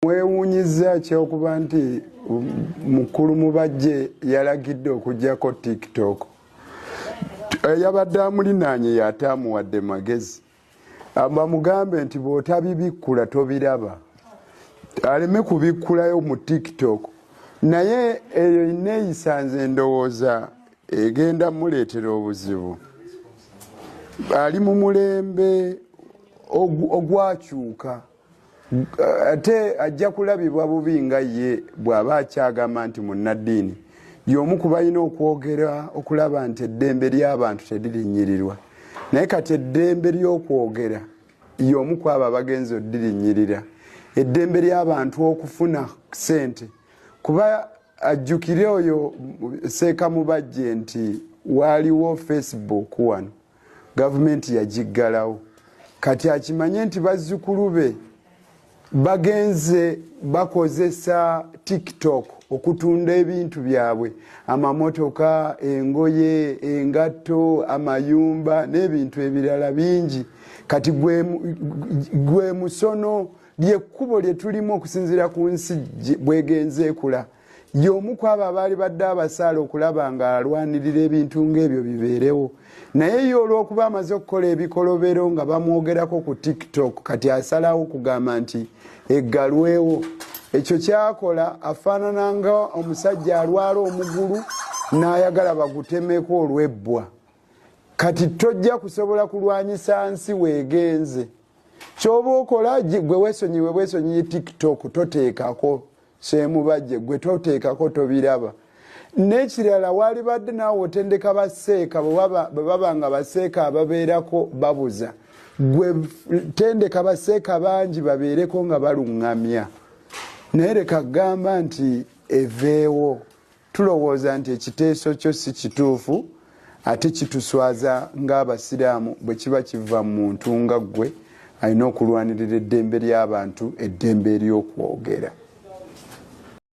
Mwewuunyizza ekyokuba nti mukulu Mubajje yalagidde okuggyako TikTok. Eyabadde amulinaanye y'ate amuwadde magezi bamugambe nti bw'otabibikkula tobiraba, aleme kubikkulayo mu TikTok. Naye eyo neeyisa nze ndowooza egenda muleetera obuzibu. Ali mu mulembe ogwakyuka. Ate ajja kulabibwa bubi nga ye bw'aba akyagamba nti munnaddiini y'omu ku balina okwogera okulaba nti eddembe ly'abantu teririnnyirirwa, naye kati eddembe ly'okwogera y'omu ku abo abagenze oddirinnyirira, eddembe ly'abantu okufuna ssente, kuba ajjukire oyo Seeka Mubajje nti waaliwo Facebook wano gavumenti yagiggalawo, kati akimanye nti bazzukulu be bagenze bakozesa TikTok okutunda ebintu byabwe, amamotoka, engoye, engatto, amayumba n'ebintu ebirala bingi. Kati gwe musono, lyekkubo lye tulimu okusinziira ku nsi bwegenze ekula. Y'omu ku abo abaali badde abasaala okulaba ng'alwanirira ebintu ng'ebyo bibeerewo, naye ye olw'okuba amaze okukola ebikolobero nga bamwogerako ku TikTok, kati asalawo okugamba nti eggalwewo. Ekyo kyakola afaanana nga omusajja alwala omugulu n'ayagala bagutemeko olw'ebbwa. Kati tojja kusobola kulwanyisa nsi weegenze. Kyoba okola gwe weesonyiwe bwesonyiyi TikTok, toteekako Semubajje, gwe toteekako tobiraba. N'ekirala, waalibadde naawe otendeka baseeka bwe baba nga baseeka ababeerako babuza, gwe tendeka baseeka bangi babeereko nga baluŋŋamya. Naye leka kugamba nti eveewo. Tulowooza nti ekiteeso kyo si kituufu ate kituswaza ng'Abasiraamu bwe kiba kiva mu muntu nga ggwe alina okulwanirira eddembe ly'abantu, eddembe ery'okwogera.